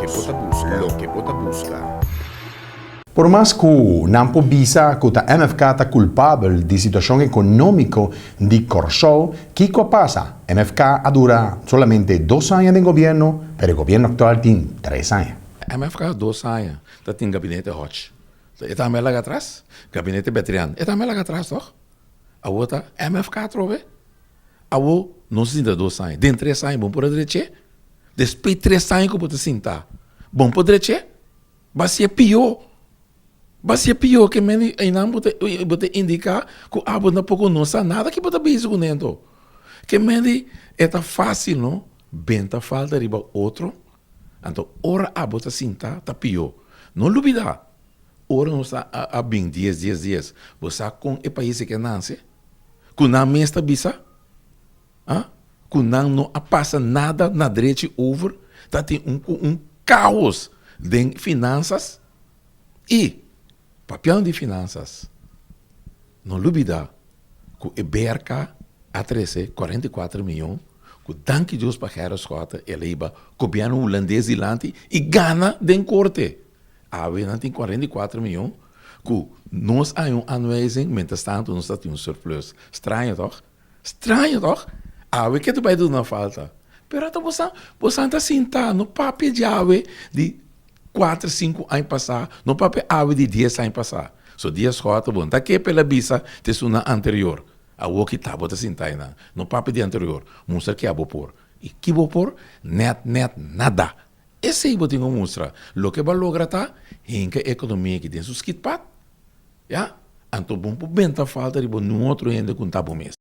Loke bo ta buska. Loke bo ta buska. Por mas ku nan por bisa ku ta MFK ta kulpabel di situashon ekonómiko di Kòrsou, kiko a pasa? MFK a dura solamente dos aña den gobièrnu, pero e gobièrnu aktual tin tres aña. MFK dos aña ta tin gabinete Hodge. E tambe a laga atras. Gabinete Betrian e tambe a laga atras tòg? Awor ta MFK atrobe. Awor nos sinta dos aña. Den tres aña bo por a drech'é? Despues tres aña ku bo ta sinta, bo por drech'é? Ba si'e pió. Ba si'e pió ke men einan bo ta bo ta indiká ku abo tampoco no sa nada ke bo ta bisa kuné anto. Ke men di e ta fásil no benta falta riba otro, anto ora abo ta sinta ta pió. No lubidá ora nos a a bin dies dies dies bo sa kon e pais e ke nanse? Ku nan mes ta bisa? Ah, ku nan no a pasa nada na drechi over, ta tin un ku un kaos den finansas. I, papiando di finansas, no lubida ku e BRK a trese 44 miyon, ku danki Dios pa Gerrit Schotte el a hiba gobièrnu hulandes dilanti i gana den korte. Awe nan tin 44 miyon ku nos a haña un aanwijzing, mientras tanto nos ta tin un surplus. Straño tòg? Straño toch? Awe ke ta bai duna falta. Pero ata bosan, bosan ta sinta, no papia di awe di kuater, sinku aña pasá, no papia awe di dies aña pasá. So dies hòt bo no ta ke p'el a bisa te esunnan anterior. Awor ki ta bo ta sinta einan. No papia di anterior. Mustra ke abo por. I ki bo por? Nèt, nèt, nada. Esei bo tin ku mustra. Loke bo a logra ta hinka e ekonomia aki den su skitpat. Ya. Anto bo no por benta falta riba niun otro hende ku no ta bo mes.